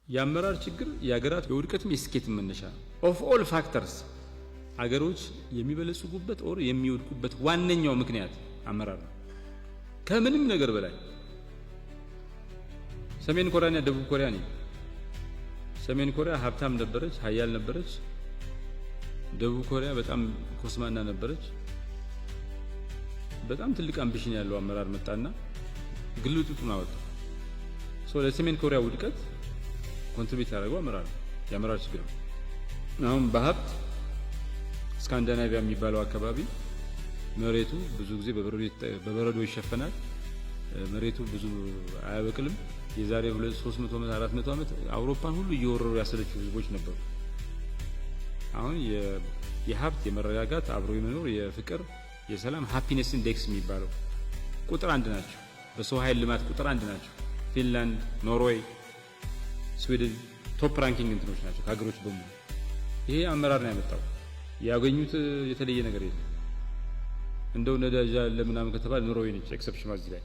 የአመራር ችግር የሀገራት የውድቀትም የስኬትም መነሻ ነው። Of all factors አገሮች የሚበለጽጉበት or የሚወድቁበት ዋነኛው ምክንያት አመራር ነው። ከምንም ነገር በላይ ሰሜን ኮሪያና ደቡብ ኮሪያ ነው። ሰሜን ኮሪያ ሀብታም ነበረች፣ ሀያል ነበረች። ደቡብ ኮሪያ በጣም ኮስማና ነበረች። በጣም ትልቅ ambition ያለው አመራር መጣና ግልብጥጡን አወጣ። So ለሰሜን ኮሪያ ውድቀት contribute ያደረገው አመራር ነው፣ የአመራር ችግር ነው። አሁን በሀብት ስካንዲናቪያ የሚባለው አካባቢ መሬቱ ብዙ ጊዜ በበረዶ ይሸፈናል። መሬቱ ብዙ አያበቅልም። የዛሬ 2 300 ዓመት፣ 400 ዓመት አውሮፓን ሁሉ እየወረሩ ያሰለቹ ህዝቦች ነበሩ። አሁን የሀብት፣ የመረጋጋት፣ አብሮ የመኖር፣ የፍቅር፣ የሰላም happiness index የሚባለው ቁጥር አንድ ናቸው። በሰው ኃይል ልማት ቁጥር አንድ ናቸው። ፊንላንድ፣ ኖርዌይ፣ ስዊድን top ranking እንትኖች ናቸው ከሀገሮች በሙሉ። ይሄ አመራር ነው ያመጣው። ያገኙት የተለየ ነገር የለም። እንደው ነዳጅ አለ ምናምን ከተባለ ኖርዌይ ነች exception እዚህ ላይ።